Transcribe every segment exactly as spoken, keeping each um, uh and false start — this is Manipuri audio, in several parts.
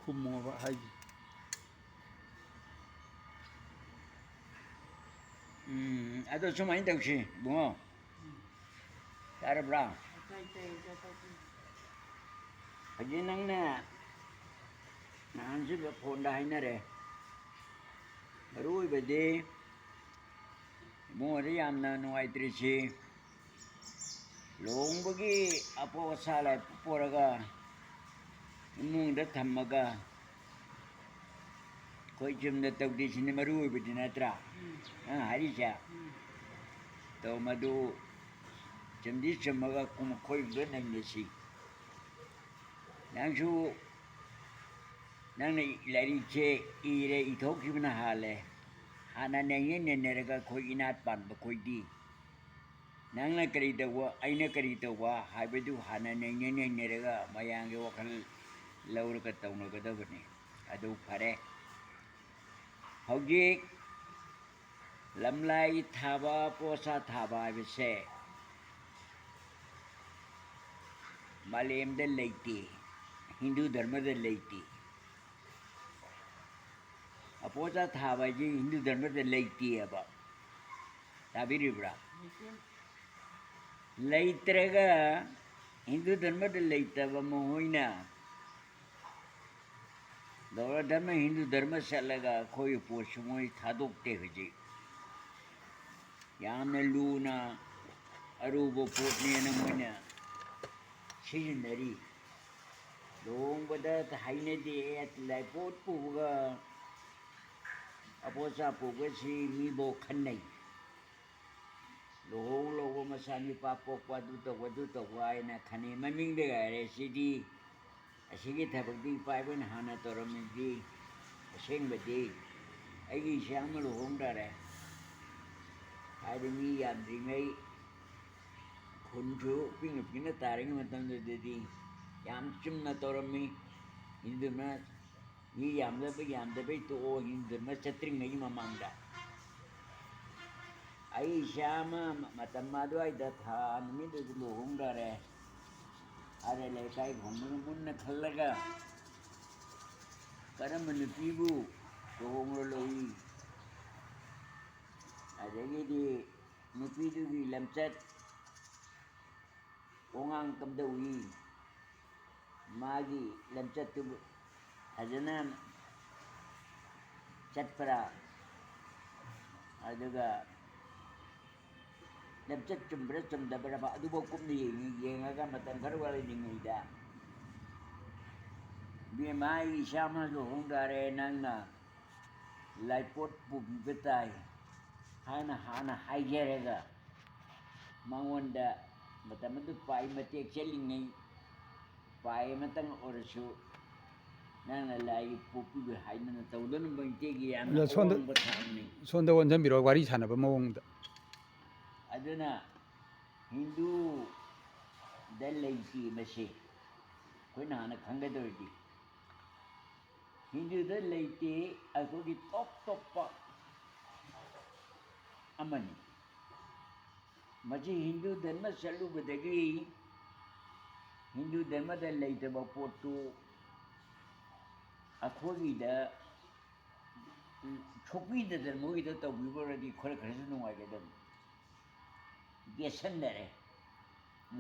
ꯀꯨꯝꯃꯣꯕ ꯍꯥꯏꯒꯦ꯫ ꯎꯝ, ꯑꯗꯣ ꯁꯨꯃꯥꯏꯅ ꯇꯧꯁꯤ, ꯏꯕꯨꯡꯉꯣ꯫ ꯇꯥꯔꯕ꯭ꯔꯥ? ꯇꯥꯏ, ꯇꯥꯏ, ꯇꯥꯏ, ꯇꯥꯏ꯫ ꯍꯧꯖꯤꯛ ꯅꯪꯅ ꯅꯍꯥꯟꯁꯨ ꯐꯣꯟꯗ ꯍꯥꯏꯅꯔꯦ꯫ ꯃꯔꯨ ꯑꯣꯏꯕꯗꯤ ꯏꯕꯨꯡꯉꯣꯗ ꯌꯥꯝꯅ ꯅꯨꯡꯉꯥꯏꯇ꯭ꯔꯤꯁꯤ, ꯂꯨꯍꯣꯡꯕꯒꯤ ꯑꯄꯣ ꯑꯁꯥ ꯂꯥꯏ ꯄꯨꯔꯒ ꯏꯃꯨꯡꯗ ꯊꯝꯃꯒ ꯑꯩꯈꯣꯏ ꯆꯨꯝꯅ ꯇꯧꯗꯦ ꯁꯤꯅꯤ ꯃꯔꯨ ꯑꯣꯏꯕꯗꯤ, ꯅꯠꯇ꯭ꯔꯥ? ꯎꯝ꯫ ꯅꯪ ꯍꯥꯏꯔꯤꯁꯦ꯫ ꯎꯝ꯫ ꯇꯧ, ꯃꯗꯨ ꯆꯨꯝꯗꯤ ꯆꯨꯝꯃꯒ ꯀꯨꯝ ꯑꯩꯈꯣꯏ ꯂꯣꯏ ꯅꯩꯅꯁꯤ꯫ ꯅꯪꯁꯨ, ꯅꯪꯅ ꯂꯥꯏꯔꯤꯛꯁꯦ ꯏꯔꯦ, ꯏꯊꯣꯛꯈꯤꯕꯅ ꯍꯥꯜꯂꯦ꯫ ꯍꯥꯟꯅ ꯅꯩꯅ ꯅꯩꯅꯔꯒ ꯑꯩꯈꯣꯏ ꯏꯅꯥꯠ ꯄꯥꯟꯕ ꯑꯩꯈꯣꯏꯗꯤ ꯅꯪꯅ ꯀꯔꯤ ꯇꯧꯕ, ꯑꯩꯅ ꯀꯔꯤ ꯇꯧꯕ ꯍꯥꯏꯕꯗꯨ ꯍꯥꯟꯅ ꯅꯩꯅ ꯅꯩꯅꯔꯒ ꯃꯌꯥꯝꯒꯤ ꯋꯥꯈꯜ ꯂꯧꯔꯒ ꯇꯧꯅꯒꯗꯕꯅꯤ꯫ ꯑꯗꯨ ꯐꯔꯦ꯫ ꯍꯧꯖꯤꯛ ꯂꯝꯂꯥꯏ ꯊꯥꯕ, ꯄꯣꯁꯥ ꯊꯥꯕ ꯍꯥꯏꯕꯁꯦ ꯃꯥꯂꯦꯝꯗ ꯂꯩꯇꯦ, ꯍꯤꯟꯗꯨ ꯙꯔꯃꯗ ꯂꯩꯇꯦ꯫ ꯑꯄꯣꯁꯥ ꯊꯥꯕ ꯍꯥꯏꯁꯤ ꯍꯤꯟꯗꯨ ꯙꯔꯃꯗ ꯂꯩꯇꯦꯕ꯫ ꯇꯥꯕꯤꯔꯤꯕ꯭ꯔꯥ? ꯂꯩꯇ꯭ꯔꯒ, ꯍꯤꯟꯗꯨ ꯙꯔꯃꯗ ꯂꯩꯇꯕ ꯃꯈꯣꯏꯅ ꯂꯧꯔ ꯙꯔꯃ, ꯍꯤꯟꯗꯨ ꯙꯔꯃ ꯆꯠꯂꯒ ꯑꯩꯈꯣꯏꯒꯤ ꯄꯣꯠꯁꯨ ꯃꯣꯏ ꯊꯥꯗꯣꯛꯇꯦ ꯍꯧꯖꯤꯛ꯫ ꯌꯥꯝꯅ ꯂꯨꯅ ꯑꯔꯨꯕ ꯄꯣꯠꯅꯦꯅ ꯃꯣꯏꯅ ꯁꯤꯖꯤꯟꯅꯔꯤ꯫ ꯂꯨꯍꯣꯡꯕꯗ ꯍꯩꯅꯗꯦ, ꯂꯥꯏꯄꯣꯠ ꯄꯨꯕꯒ ꯑꯄꯣꯠꯆꯥ ꯄꯨꯕꯒꯁꯤ ꯃꯤꯐꯥꯎ ꯈꯟꯅꯩ꯫ ꯂꯨꯍꯣꯡ ꯂꯧꯕ ꯃꯆꯥ ꯅꯨꯄꯥ ꯄꯣꯛꯄ, ꯑꯗꯨ ꯇꯧꯕ, ꯑꯗꯨ ꯇꯧꯕ ꯍꯥꯏꯅ ꯈꯟꯅꯩ꯫ ꯃꯃꯤꯡꯗ ꯉꯥꯏꯔꯦ꯫ ꯁꯤꯗꯤ, ꯑꯁꯤꯒꯤ ꯊꯕꯛꯇꯤ ꯏꯄꯥ ꯏꯄꯨꯅ ꯍꯥꯟꯅ ꯇꯧꯔꯝꯃꯤꯗꯤ꯫ ꯑꯁꯦꯡꯕꯗꯤ ꯑꯩꯒꯤ ꯏꯆꯥ ꯑꯃ ꯂꯨꯍꯣꯡ ꯇꯥꯔꯦ꯫ ꯍꯥꯏꯗꯤ ꯃꯤ ꯌꯥꯝꯗ꯭ꯔꯤꯉꯩ ꯈꯨꯟꯁꯨ ꯄꯤꯛꯅ ꯄꯤꯛꯅ ꯇꯥꯔꯤꯉꯩ ꯃꯇꯝꯗꯨꯗꯗꯤ ꯌꯥꯝ ꯆꯨꯝꯅ ꯇꯧꯔꯝꯃꯤ꯫ ꯍꯤꯟꯗꯨꯅ ꯃꯤ ꯌꯥꯝꯗꯕ, ꯌꯥꯝꯗꯕꯩ ꯇꯣꯛꯑꯣ, ꯍꯤꯟꯗꯨꯅ ꯆꯠꯇ꯭ꯔꯤꯉꯩꯒꯤ ꯃꯃꯥꯡꯗ꯫ ꯑꯩ ꯏꯆꯥ ꯑꯃ ꯃꯇꯝ ꯑꯗꯨꯋꯥꯏꯗ ꯊꯥ ꯅꯨꯃꯤꯠꯇꯨꯗ ꯂꯨꯍꯣꯡꯗꯣꯔꯦ꯫ ꯑꯗ ꯂꯩꯀꯥꯏ ꯈꯨꯡꯒꯪ ꯃꯨꯟꯅ ꯈꯜꯂꯒ ꯀꯔꯝꯕ ꯅꯨꯄꯤꯕꯨ ꯂꯨꯍꯣꯡꯂꯣ ꯂꯧꯏ? ꯑꯗꯒꯤꯗꯤ ꯅꯨꯄꯤꯗꯨꯒꯤ ꯂꯝꯆꯠ ꯋꯥꯉꯥꯡ ꯀꯝꯗꯧꯏ? ꯃꯥꯒꯤ ꯂꯝꯆꯠꯇꯨ ꯐꯖꯅ ꯆꯠꯄ꯭ꯔꯥ? ꯑꯗꯨꯒ ꯂꯝꯆꯠ ꯆꯨꯝꯕ꯭ꯔꯥ ꯆꯨꯝꯗꯕ꯭ꯔꯕ ꯑꯗꯨꯐꯥꯎ ꯀꯨꯞꯅ ꯌꯦꯡꯉꯤ꯫ ꯌꯦꯡꯉꯒ ꯃꯇꯝ ꯈꯔ ꯋꯥꯠꯂꯤꯉꯩꯗ, "ꯏꯕꯦꯝꯃ, ꯑꯩ ꯏꯆꯥ ꯑꯃ ꯂꯨꯍꯣꯡ ꯇꯥꯔꯦ, ꯅꯪꯅ ꯂꯥꯏꯄꯣꯠ ꯄꯨꯕꯤꯕ ꯇꯥꯏ" ꯍꯥꯏꯅ ꯍꯥꯟꯅ ꯍꯥꯏꯖꯔꯒ, ꯃꯉꯣꯟꯗ ꯃꯇꯝ ꯑꯗꯨ ꯄꯥꯏ ꯃꯇꯦꯛ ꯆꯠꯂꯤꯉꯩ, ꯄꯥꯏ ꯑꯃꯇꯪ ꯑꯣꯏꯔꯁꯨ ꯅꯪꯅ ꯂꯥꯏꯒꯤ ꯄꯣꯛꯄꯤꯕ ꯍꯥꯏꯗꯅ ꯇꯧꯗꯅꯕ ꯃꯩꯇꯩꯒꯤ ꯌꯥꯝꯅ ꯑꯗꯣ ꯁꯣꯝꯗ, ꯑꯋꯥꯡꯕ ꯊꯥꯛꯅꯤ꯫ ꯁꯣꯝꯗ ꯑꯣꯟꯁꯤꯟꯕꯤꯔꯣ, ꯋꯥꯔꯤ ꯁꯥꯟꯅꯕ ꯃꯑꯣꯡꯗ꯫ ꯑꯗꯨꯅ ꯍꯤꯟꯗꯨꯗ ꯂꯩꯇꯦ ꯃꯁꯤ꯫ ꯑꯩꯈꯣꯏꯅ ꯍꯥꯟꯅ ꯈꯪꯒꯗꯧꯔꯤꯗꯤ, ꯍꯤꯟꯗꯨꯗ ꯂꯩꯇꯦ, ꯑꯩꯈꯣꯏꯒꯤ ꯇꯣꯞ ꯇꯣꯞꯄ ꯑꯃꯅꯤ꯫ ꯃꯁꯤ ꯍꯤꯟꯗꯨ ꯙꯔꯃ ꯆꯠꯂꯨꯕꯗꯒꯤ ꯍꯤꯟꯗꯨ ꯙꯔꯃꯗ ꯂꯩꯇꯕ ꯄꯣꯠꯇꯨ ꯑꯩꯈꯣꯏꯒꯤꯗ ꯁꯣꯛꯄꯤꯗꯗꯅ ꯃꯣꯏꯒꯤꯗ ꯇꯧꯕꯤꯕ ꯑꯣꯏꯔꯗꯤ ꯈꯔ ꯈꯔꯁꯨ ꯅꯨꯡꯉꯥꯏꯒꯗꯕꯅꯤ꯫ ꯌꯦꯠꯁꯟꯅꯔꯦ꯫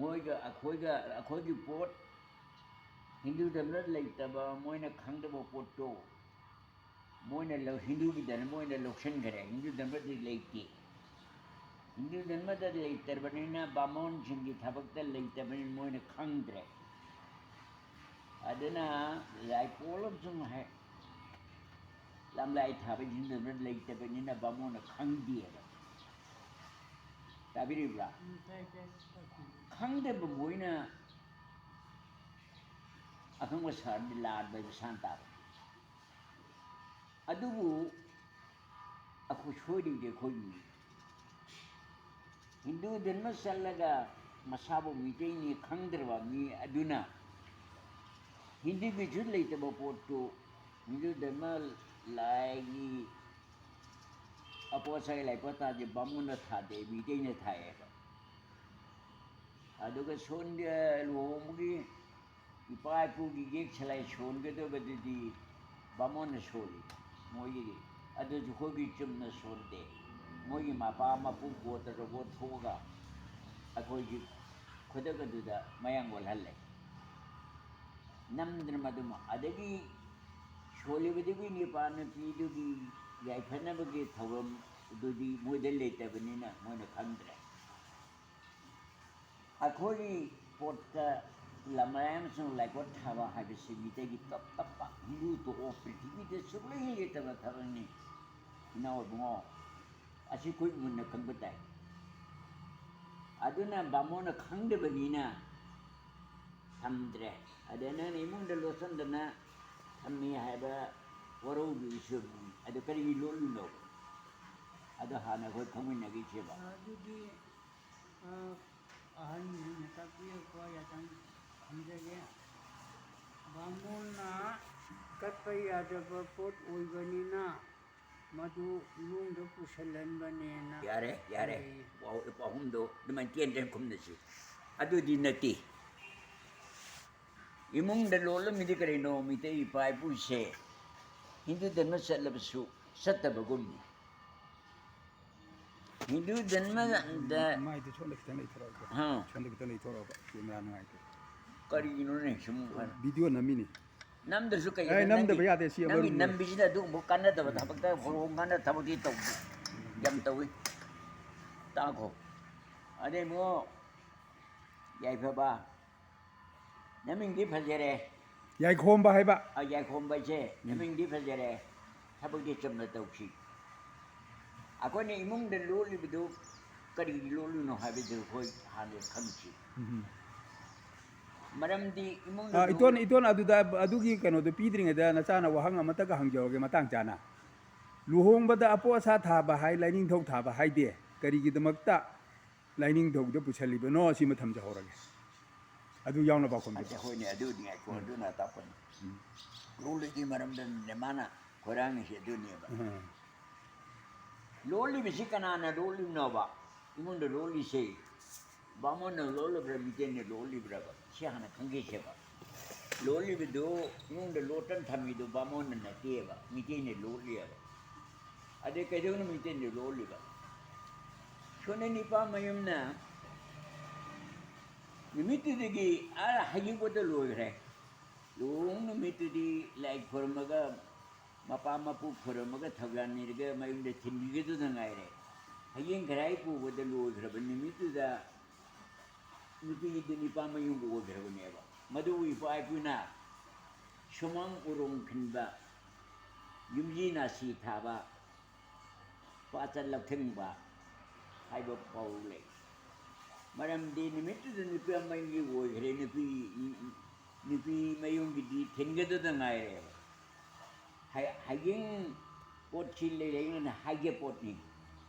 ꯃꯣꯏꯒ ꯑꯩꯈꯣꯏꯒ, ꯑꯩꯈꯣꯏꯒꯤ ꯄꯣꯠ, ꯍꯤꯟꯗꯨ ꯙꯔꯃꯗ ꯂꯩꯇꯕ, ꯃꯣꯏꯅ ꯈꯪꯗꯕ ꯄꯣꯠꯇꯣ ꯃꯣꯏꯅ ꯂꯧ-, ꯍꯤꯟꯗꯨꯒꯤ ꯙꯔꯃ ꯑꯣꯏꯅ ꯂꯧꯁꯤꯟꯈꯔꯦ꯫ ꯍꯤꯟꯗꯨ ꯙꯔꯃꯗꯤ ꯂꯩꯇꯦ꯫ ꯍꯤꯟꯗꯨ ꯙꯔꯃꯗ ꯂꯩꯇ꯭ꯔꯕꯅꯤꯅ, ꯕꯥꯃꯣꯟꯁꯤꯡꯒꯤ ꯊꯕꯛꯇ ꯂꯩꯇꯕꯅꯤꯅ ꯃꯣꯏꯅ ꯈꯪꯗ꯭ꯔꯦ꯫ ꯑꯗꯨꯅ ꯂꯥꯏꯄꯣꯛꯂꯝꯁꯨꯡ ꯍꯥꯏ, ꯂꯝꯂꯥꯏ ꯊꯥꯕ ꯍꯤꯟꯗꯨ ꯙꯔꯃꯗ ꯂꯩꯇꯕꯅꯤꯅ ꯕꯥꯃꯣꯟꯅ ꯈꯪꯗꯦꯕ꯫ ꯇꯥꯕꯤꯔꯤꯕ꯭ꯔꯥ? ꯎꯝ, ꯇꯥꯏ, ꯇꯥꯏ, ꯇꯥꯏ꯫ ꯈꯪꯗꯕ ꯃꯣꯏꯅ ꯑꯈꯪꯕ ꯁꯥꯔꯗꯤ ꯂꯥꯟꯕ ꯍꯥꯏꯕ ꯁꯥꯟ ꯇꯥꯕ꯫ ꯑꯗꯨꯕꯨ ꯑꯩꯈꯣꯏ ꯁꯣꯏꯔꯤꯕꯗꯤ ꯑꯩꯈꯣꯏꯒꯤ ꯍꯤꯟꯗꯨ ꯙꯔꯃ ꯆꯠꯂꯒ ꯃꯁꯥꯕꯨ ꯃꯤꯇꯩꯅꯤ ꯈꯪꯗ꯭ꯔꯕ ꯃꯤ ꯑꯗꯨꯅ ꯍꯤꯟꯗꯨꯒꯤꯁꯨ ꯂꯩꯇꯕ ꯄꯣꯠꯇꯨ ꯍꯤꯟꯗꯨ ꯙꯔꯃ ꯂꯥꯏꯒꯤ ꯑꯄꯣꯠ ꯑꯁꯥꯏ ꯂꯥꯏꯄꯣꯠ ꯊꯥꯗꯦ, ꯕꯥꯃꯣꯟꯅ ꯊꯥꯗꯦ, ꯃꯤꯇꯩꯅ ꯊꯥꯏꯌꯦꯕ꯫ ꯑꯗꯨꯒ ꯁꯣꯟꯒ ꯂꯨꯍꯣꯡꯕꯒꯤ ꯏꯄꯥ ꯏꯄꯨꯒꯤ ꯌꯦꯛ ꯁꯂꯥꯏ ꯁꯣꯟꯒꯗꯕꯗꯨꯗꯤ ꯕꯥꯃꯣꯟꯅ ꯁꯣꯜꯂꯤ꯫ ꯃꯣꯏꯒꯤ, ꯑꯗꯨꯁꯨ ꯑꯩꯈꯣꯏꯒꯤ ꯆꯨꯝꯅ ꯁꯣꯟꯗꯦ꯫ ꯃꯣꯏꯒꯤ ꯃꯄꯥ ꯃꯄꯨ ꯒꯣꯇ꯭ꯔ ꯒꯣꯠ ꯊꯣꯛꯑꯒ ꯑꯩꯈꯣꯏꯒꯤ ꯈꯨꯗꯛ ꯑꯗꯨꯗ ꯃꯌꯥꯡ ꯑꯣꯜꯍꯜꯂꯦ꯫ ꯅꯝꯗꯅ ꯃꯗꯨꯃ꯫ ꯑꯗꯒꯤ ꯁꯣꯜꯂꯤꯕꯗꯨꯒꯤ ꯅꯤꯄꯥ ꯅꯨꯄꯤꯗꯨꯒꯤ ꯌꯥꯏꯐꯅꯕꯒꯤ ꯊꯧꯔꯝ ꯑꯗꯨꯗꯤ ꯃꯣꯏꯗ ꯂꯩꯇꯕꯅꯤꯅ ꯃꯣꯏꯅ ꯈꯪꯗ꯭ꯔꯦ꯫ ꯑꯩꯈꯣꯏꯒꯤ ꯄꯣꯠꯇ ꯂꯃꯥꯏ ꯑꯃꯁꯨꯡ ꯂꯥꯏꯀꯣꯠ ꯊꯥꯕ ꯍꯥꯏꯕꯁꯤ ꯃꯤꯇꯩꯒꯤ ꯇꯞ ꯇꯞꯄ ꯍꯤꯟꯗꯨ ꯇꯣꯛꯑꯣ ꯄ꯭ꯔꯤꯊꯤꯕꯤꯗ ꯁꯨꯛꯂꯩ ꯂꯩꯇꯕ ꯊꯕꯛꯅꯤ꯫ ꯏꯅꯥꯎ ꯏꯕꯨꯡꯉꯣ, ꯑꯁꯤ ꯑꯩꯈꯣꯏ ꯃꯨꯟꯅ ꯈꯪꯕ ꯇꯥꯏ꯫ ꯑꯗꯨꯅ ꯕꯥꯃꯣꯟꯅ ꯈꯪꯗꯕꯅꯤꯅ ꯊꯝꯗ꯭ꯔꯦ꯫ ꯑꯗ ꯅꯪꯅ ꯏꯃꯨꯡꯗ ꯂꯣꯠꯁꯤꯟꯗꯅ ꯊꯝꯃꯤ ꯍꯥꯏꯕ ꯋꯥꯔꯧꯕꯤꯕꯁꯨ ꯑꯗꯨ ꯀꯔꯤꯒꯤ ꯂꯣꯠꯂꯤꯅꯣ? ꯑꯗꯣ ꯍꯥꯟꯅ ꯑꯩꯈꯣꯏ ꯈꯪꯃꯤꯟꯅꯈꯤꯁꯦꯕ꯫ ꯑꯗꯨꯗꯤ ꯑ, ꯑꯍꯟꯁꯤꯡꯅ ꯇꯥꯛꯄꯤꯔꯛꯄ ꯌꯥꯇꯪ ꯊꯝꯖꯒꯦ꯫ ꯕꯥꯃꯣꯟꯅ ꯀꯠꯄ ꯌꯥꯗꯕ ꯄꯣꯠ ꯑꯣꯏꯕꯅꯤꯅ ꯃꯗꯨ ꯏꯃꯨꯡꯗ ꯄꯨꯁꯜꯍꯟꯕꯅꯦꯅ ꯌꯥꯔꯦ, ꯌꯥꯔꯦ꯫ ꯍꯥꯏꯔꯛꯏ꯫ ꯋꯥꯍ-, ꯋꯥꯍꯨꯝꯗꯣ ꯑꯗꯨꯃꯥꯏꯅ ꯇꯦꯟ ꯇꯦꯟ ꯈꯨꯝꯅꯁꯤ꯫ ꯑꯗꯨꯗꯤ ꯅꯠꯇꯦ꯫ ꯏꯃꯨꯡꯗ ꯂꯣꯜꯂꯝꯃꯤꯗꯤ ꯀꯔꯤꯅꯣ? ꯃꯤꯇꯩ ꯏꯄꯥ ꯏꯄꯨꯁꯦ ꯍꯤꯟꯗꯨ ꯙꯔꯃ ꯆꯠꯂꯕꯁꯨ ꯆꯠꯇꯕꯒꯨꯝꯅꯤ꯫ ꯍꯤꯟꯗꯨ ꯙꯔꯃꯗ ꯃꯥꯏꯗꯨ ꯁꯣꯝꯗ ꯈꯤꯇꯪ ꯂꯩꯊꯣꯔꯛꯑꯣ꯫ ꯍꯥ꯫ ꯁꯣꯝꯗ ꯈꯤꯇꯪ ꯂꯩꯊꯣꯔꯛꯑꯣꯕ, ꯀꯦꯃꯦꯔꯥ ꯅꯨꯡꯉꯥꯏꯇꯦ꯫ ꯀꯔꯤꯒꯤꯅꯣꯅꯦ ꯁꯨꯝ? ꯚꯤꯗꯤꯑꯣ ꯅꯝꯃꯤꯅꯤ꯫ ꯅꯝꯗ꯭ꯔꯁꯨ ꯀꯩ ꯑꯦ, ꯅꯝꯗꯕ ꯅꯪꯒꯤ, ꯌꯥꯗꯦ, ꯁꯤ ꯅꯪꯒꯤ ꯑꯃꯔꯣꯝꯗ ꯅꯝꯕꯤꯁꯤꯅ ꯑꯗꯨꯒꯨꯝꯕ ꯀꯥꯟꯅꯗꯕ ꯊꯕꯛꯇ, ꯍꯣꯔꯣꯡ ꯀꯥꯟꯅ ꯊꯕꯛꯇꯤ ꯇꯧꯗꯦ꯫ ꯌꯥꯝ ꯇꯧꯏ꯫ ꯇꯥꯈꯣ꯫ ꯑꯗꯩ ꯑꯃꯨꯛ ꯌꯥꯏꯐꯕ꯫ ꯅꯃꯤꯡꯗꯤ ꯐꯖꯔꯦ꯫ ꯌꯥꯏꯈꯣꯝꯕ ꯍꯥꯏꯕ꯫ ꯑ, ꯌꯥꯏꯈꯣꯝꯕꯁꯦ ꯎꯝ꯫ ꯅꯃꯤꯡꯗꯤ ꯐꯖꯔꯦ꯫ ꯊꯕꯛꯇꯤ ꯆꯨꯝꯅ ꯇꯧꯁꯤ꯫ ꯑꯩꯈꯣꯏꯅ ꯏꯃꯨꯡꯗ ꯂꯣꯜꯂꯤꯕꯗꯨ ꯀꯔꯤꯒꯤ ꯂꯣꯜꯂꯤꯅꯣ ꯍꯥꯏꯕꯗꯨ ꯑꯩꯈꯣꯏ ꯍꯥꯟꯅ ꯈꯪꯁꯤ꯫ ꯎꯝ꯫ ꯃꯔꯝꯗꯤ ꯏꯃꯨꯡꯗ ꯑ, ꯂꯣꯜ- ꯏꯇꯣꯟ, ꯏꯇꯣꯟ ꯑꯗꯨꯗ, ꯑꯗꯨꯒꯤ ꯀꯩꯅꯣꯗꯣ ꯄꯤꯗ꯭ꯔꯤꯉꯩꯗ ꯅꯆꯥꯅ ꯋꯥꯍꯪ ꯑꯃꯇꯒ ꯍꯪꯖꯍꯧꯒꯦ ꯃꯇꯥꯡ ꯆꯥꯅ꯫ ꯂꯨꯍꯣꯡꯕꯗ ꯑꯄꯣ ꯑꯁꯥ ꯊꯥꯕ ꯍꯥꯏ, ꯂꯥꯏꯅꯤꯡꯊꯧ ꯊꯥꯕ ꯍꯥꯏꯗꯦ꯫ ꯀꯔꯤꯒꯤꯗꯃꯛꯇ ꯂꯥꯏꯅꯤꯡꯊꯧꯗ ꯄꯨꯁꯜꯂꯤꯕꯅꯣ? ꯁꯤꯃ ꯊꯝꯖꯍꯧꯔꯒꯦ꯫ ꯑꯗꯨ ꯌꯥꯎꯅ ꯄꯥꯎꯈꯨꯝ ꯄꯤꯔꯛꯑꯣ꯫ ꯑꯗ ꯍꯣꯏꯅꯦ, ꯑꯗꯨꯅꯤ ꯉꯥꯏꯈꯣ, ꯎꯝ꯫ ꯑꯗꯨꯅ ꯇꯥꯛꯄꯅꯤ꯫ ꯎꯝ꯫ ꯂꯣꯜꯂꯤꯒꯤ ꯃꯔꯝꯗꯅꯦ ꯃꯥꯅ ꯈꯣꯏꯔꯥꯡꯉꯤꯁꯦ ꯑꯗꯨꯅꯦꯕ꯫ ꯎꯝ꯫ ꯂꯣꯜꯂꯤꯕꯁꯤ ꯀꯅꯥꯅ ꯂꯣꯜꯂꯤꯕꯅꯣꯕ? ꯏꯃꯨꯡꯗ ꯂꯣꯜꯂꯤꯁꯦ ꯕꯥꯃꯣꯟꯅ ꯂꯣꯜꯂꯤꯕ꯭ꯔꯥ, ꯃꯤꯇꯩꯅ ꯂꯣꯜꯂꯤꯕ꯭ꯔꯥꯕ? ꯁꯤ ꯍꯥꯟꯅ ꯈꯪꯒꯦꯁꯦꯕ꯫ ꯂꯣꯠꯂꯤꯕꯗꯨ ꯏꯃꯨꯡꯗ ꯂꯣꯠꯇꯅ ꯊꯝꯃꯤꯗꯨ ꯕꯥꯃꯣꯟꯅ ꯅꯠꯇꯦꯕ, ꯃꯤꯇꯩꯅ ꯂꯣꯠꯂꯤꯑꯕ꯫ ꯑꯗꯩ ꯀꯩꯗꯧꯅ ꯃꯤꯇꯩꯅ ꯂꯣꯠꯂꯤꯕ? ꯁꯣꯟꯅ ꯅꯤꯄꯥ ꯃꯌꯨꯝꯅ ꯅꯨꯃꯤꯠꯇꯨꯗꯒꯤ ꯑꯥ ꯍꯩꯖꯤꯡꯄꯣꯠꯇ ꯂꯣꯏꯈ꯭ꯔꯦ꯫ ꯂꯨꯍꯣꯡ ꯅꯨꯃꯤꯠꯇꯨꯗꯤ ꯂꯥꯏ ꯈꯣꯏꯔꯝꯃꯒ, ꯃꯄꯥ ꯃꯄꯨ ꯈꯣꯏꯔꯝꯃꯒ ꯊꯧꯖꯥꯟ ꯅꯤꯔꯒ ꯃꯌꯨꯝꯗ ꯊꯤꯟꯕꯤꯒꯗꯨꯗ ꯉꯥꯏꯔꯦ꯫ ꯍꯌꯦꯡ ꯈꯔꯥꯏ ꯄꯨꯕꯗ ꯂꯣꯏꯈ꯭ꯔꯕ ꯅꯨꯃꯤꯠꯇꯨꯗ ꯅꯨꯄꯤꯗꯨ ꯅꯤꯄꯥ ꯃꯌꯨꯝꯒ ꯑꯣꯏꯈ꯭ꯔꯕꯅꯦꯕ꯫ ꯃꯗꯨꯕꯨ ꯏꯄꯥ ꯏꯄꯨꯅ ꯁꯨꯃꯥꯡ ꯎꯔꯣꯡ ꯈꯤꯟꯕ, ꯌꯨꯝꯖꯤ ꯅꯥꯁꯤ ꯊꯥꯕ, ꯄꯥꯆ ꯂꯧꯊꯤꯡꯕ ꯍꯥꯏꯕ ꯄꯥꯎꯔꯧ ꯂꯩ꯫ ꯃꯔꯝꯗꯤ ꯅꯨꯃꯤꯠꯇꯨꯗ ꯅꯨꯄꯤ ꯃꯌꯨꯝꯒꯤ ꯑꯣꯏꯈ꯭ꯔꯦ, ꯅꯨꯄꯤ, ꯅꯨꯄꯤ ꯃꯌꯨꯝꯒꯤꯗꯤ ꯊꯤꯟꯒꯗꯗ ꯉꯥꯏꯔꯦꯕ꯫ ꯍꯩ-, ꯍꯌꯦꯡ ꯄꯣꯠꯁꯤ ꯂꯩꯔꯛꯏꯅ ꯍꯥꯏꯒꯦ ꯄꯣꯠꯅꯤ꯫